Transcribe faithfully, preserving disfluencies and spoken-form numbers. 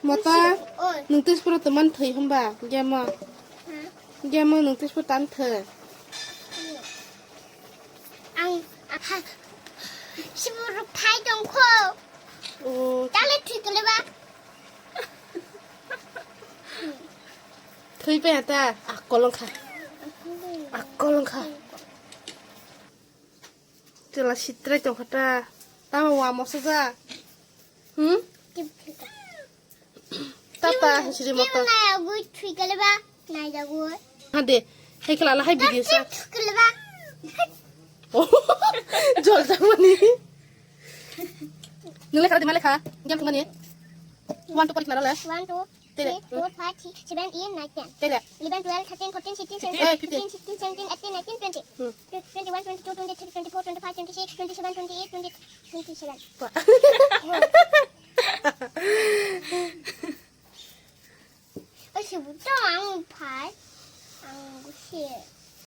Mata, oi. Nwng tei siporo tongmani thwi hwnba, gemo. Ha? Gemo nwng tei siporo tang thwi. Ang, aha, siporo phai tongkho. O. Chale thwi kole ba. Thwi pe ata, akol wngkha. Akol wngkha. Chwla sitrai tongkha ta. Tamo wa mosa ja. Hmm? Tip thika. Tata, tip, siri tip moto. Nai agui thui kale ba. Nai jagui. Hade, hai kala hai video sa. Tip thukale ba. Oh, jol jamani. Nung lekha di ma lekha. Game thumani. One, two, pori khna le. One, two, Tele. Three, four, five, six, seven, eight, nine, ten. Tele. Eleven, twelve, thirteen, fourteen, sixteen, seventeen, Eh, fifteen. Fifteen, sixteen, seventeen, eighteen, nineteen, twenty. Hmm. Twenty-one, twenty-two, twenty-three, twenty-four, twenty-five, twenty-six, twenty-seven, twenty-eight, twenty, twenty-seven. Wah. Oi, si buta ang phai. Ang si.